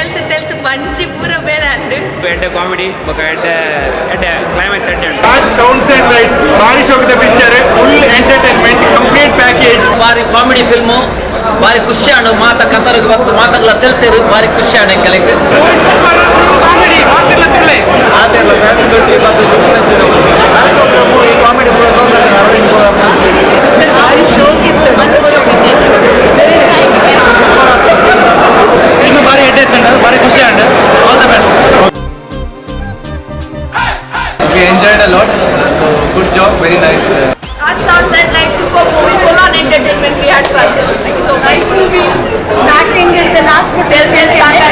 ತೆಲ್ತು ತೆಲ್ತು ಬಂಚಿ ಪೂರ ಬೇರೆ ಅಂದು ಎಡ್ಡೆ ಕಾಮಿಡಿ ಬೊಕ ಎಡ್ಡೆ ಎಡ್ಡೆ ಕ್ಲೈಮ್ಯಾಕ್ಸ್ ಎಡ್ಡೆ ಉಂಟು. Raj sounds and lights ಭಾರಿ ಶೋಕದ picture, full entertainment, complete package. ಬಾರಿ ಕಾಮಿಡಿ ಫಿಲ್ಮು ಬಾರಿ ಖುಷಿ ಆಂಡ್ ಮಾತ ಕತರ್ಗ್ ಬತ್ತು ಮಾತಗಳ ತೆಲ್ತೇರು ಬಾರಿ ಖುಷಿ ಆಂಡ್ ಎಂಕಲೆಗ್. ಕಾಮಿಡಿ ಮಾತಿಲ್ಲ ತಿರ್ಲೆ. ಭಾರಿ ಶೋಕ್ ಇತ್ತು, ಮಸ್ತ್ ಶೋಕ್ ಇತ್ತು. Very nice. ಇನ್ನು ಬಾರಿ ಎಡ್ಡೆ ಇತ್ತಂಡ, ಬಾರಿ ಖುಷಿ and all the best. We enjoyed a lot, so good job, very nice. Raj Sounds and Lights, super movie, full on entertainment. We had fun. Thank you so much. Nice movie. Starting ಇಡ್ದು last ಮುಟ್ಟ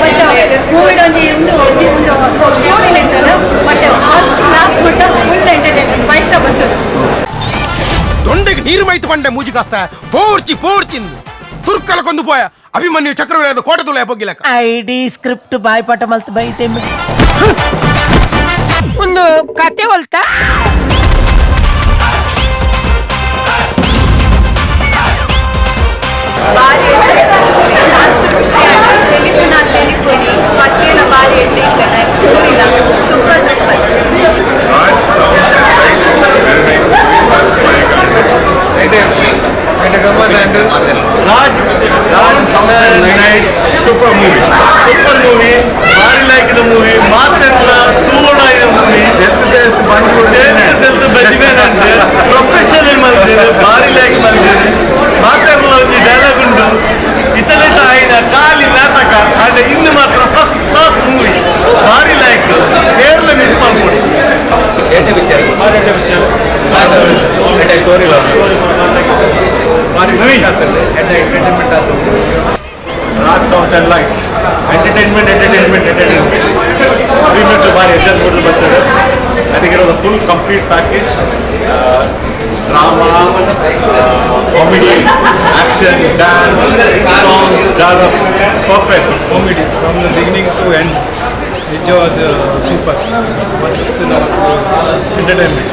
but movie ಒಂಜಿ ಉಂದು ಒಂಜಿ ಒಂದು so story ಇತ್ತಲ್ಲ, but first last ಮುಟ್ಟ full entertainment, ಪೈಸಾ ವಸೂಲ್. ದೊಂಡೆಗೆ ನೀರು ಮೈತು ಪಂಡೆ ಮೂಜಿ ಕಾಸ್ತ ಪೋರ್ಚಿ ಪೋರ್ಚಿಂದು ತುರ್ಕಲ ಕೊಂದು ಪೋಯ ಅಭಿಮನ್ಯು ಚಕ್ರವ್ಯೂಹದ ಕೋಟದುಲ ಬೊಗ್ಗಿಲಕ. ಐಡಿ ಸ್ಕ್ರಿಪ್ಟ್ ಬಾಯ್ಪಾಠ ಮಲ್ತ್ ಬೈತೆ. ಒಂದು ಕತೆ ಹೊಲ್ತಾ. ಬಾರಿ ಮಸ್ತ್ ಖುಷಿ ಆಂಡ್ ತೆಲಿಪು ನಾ ತೆಲಿಪುನಿ ಪತ್ತೇಲ ಬಾರಿ ಎಡ್ಡೆ ಇತ್ತಂಡ ಸ್ಟೋರಿಲ super duper. Raj Sounds and Lights, very nice movie, must buy. Raj Raj sounds and lights super movie, super movie, ಭಾರಿ like the movie. ಮಾತೆಲ್ಲ ತೂವಡಾಯಿನ ಮೂವಿ. ತೆಲ್ತು ಬಜಿಬೇನ ಪ್ರೊಫೆಷನಲ್ ಮಲ್ತೇನೆ, ಭಾರಿ ಲೈಕ್ ಮಲ್ತೇನೆ. ಮಾತೆಲ್ಲ ಒಂಜಿ ಡೈಲಾಗ್ ಉಂಟು ಇತಲೆಟ ಆಯಿನ ಖಾಲಿ ನಾಟಕ ಆಂಡ ಇನ್ನು ಮಾತ್ರ first class movie, ಭಾರಿ ಲೈಕ್. ಕೇರಳ ಮಿಸ್ ಮಾಡ್ಕೊಡಿ. ಎಡ್ಡೆ ಪಿಕ್ಚರ್, ಎಡ್ಡೆ ಸ್ಟೋರಿ, ಭಾರಿ ಎಡ್ಡೆ ಎಂಟರ್ಟೈನ್ಮೆಂಟ್ ಆತು. Raj sounds and lights, entertainment, entertainment, entertainment. 3 minutes ಭಾರಿ ಎಂಜಾಯ್ ಮೂಡ್ ಬರ್ತದೆ. ಅದಕ್ಕೆ full complete package, drama, comedy, action, dance, songs, dialogues, perfect. Comedy from the beginning to end, ನಿಜವಾದ ಸೂಪರ್, ಮಸ್ತ್ ಎಂಟರ್ಟೈನ್ಮೆಂಟ್.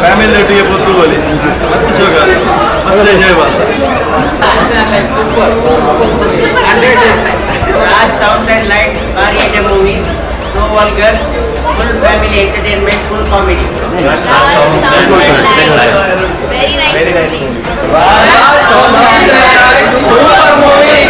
ಫ್ಯಾಮಿಲಿ ಒಟ್ಟಿಗೆ ಪೊತ್ತು ಮಸ್ತ್ ಶೋಕ, ಮಸ್ತ್ enjoy. Raj Sounds and Light, sorry at a movie, no vulgar, full family entertainment, full comedy. Very nice movie. Super movie.